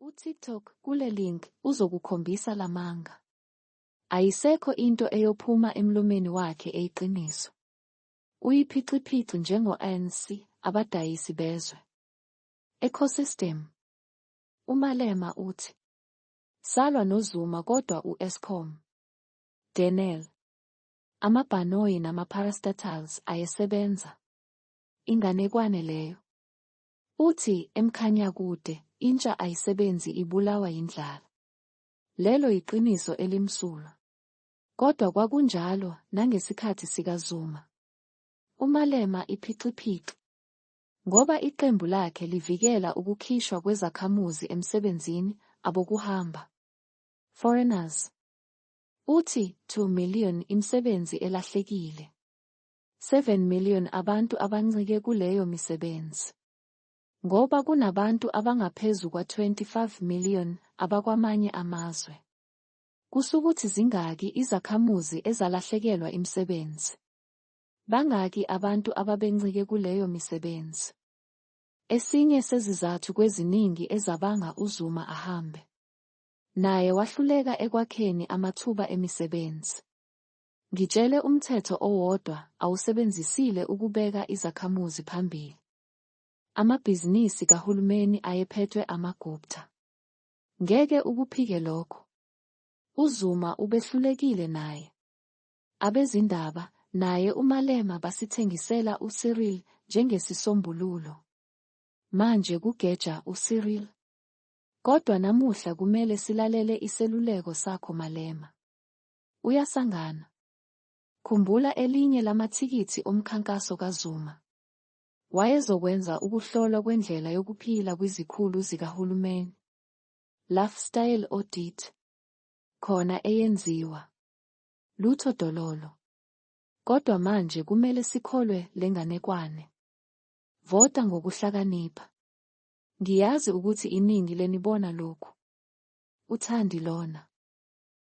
UTikTok kule link uzokukhombisa lamanga. Ayisekho into eyophuma emlomeni wakhe eyiqiniso. Uyiphiciphici njengo-ANC, abadayisi bezwe. Ecosystem. UMalema uthi, Salwa noZuma kodwa u-Eskom. Denel. Amabhanoyi nama-parastatals ayesebenza. Inganekwane leyo. Uthi, eMkhanyakude, intsha ayisebenzi ibulawa yindlala. Lelo yiqiniso elimsulwa. Kodwa kwakunjalo nangesikhathi sikaZuma. UMalema iphiciphici. Ngoba iqembu lakhe livikela ukukhishwa kwezakhamuzi emsebenzini, abokuhamba. Foreigners. Uthi, 2 million imisebenzi elahlekile. 7 million abantu abancike kuleyo misebenzi. Ngoba kunabantu abangaphezu kwa-25 million abakwamanye amazwe. Kusukuthi zingaki izakhamuzi ezalahlekelwa imisebenzi? Bangaki abantu ababencike kuleyo misebenzi? Esinye sezizathu kweziningi ezabanga uZuma ahambe. Naye wahluleka ekwakheni amathuba emisebenzi. Ngitshele umthetho owodwa awusebenzisile ukubeka izakhamuzi phambili. Amabhizinisi kahulumeni ayephethwe amaGupta. Ngeke ukuphike lokho. UZuma ubehlulekile naye. Abezindaba, naye uMalema basithengisela uCyril njengesisombululo. Manje kugeja uCyril. Kodwa namuhla kumele silalele iseluleko sakho Malema. Uyasangana. Khumbula elinye lamathikithi omkhankaso kaZuma. Wayezokwenza ukuhlolwa kwendlela yokuphila kwizikhulu zikahulumeni. Lifestyle audit. Khona eyenziwa. Lutho dololo. Kodwa manje kumele sikholwe lenganekwane. Vota ngokuhlakanipha. Ngiyazi ukuthi iningi lenibona lokhu. Uthandi lona.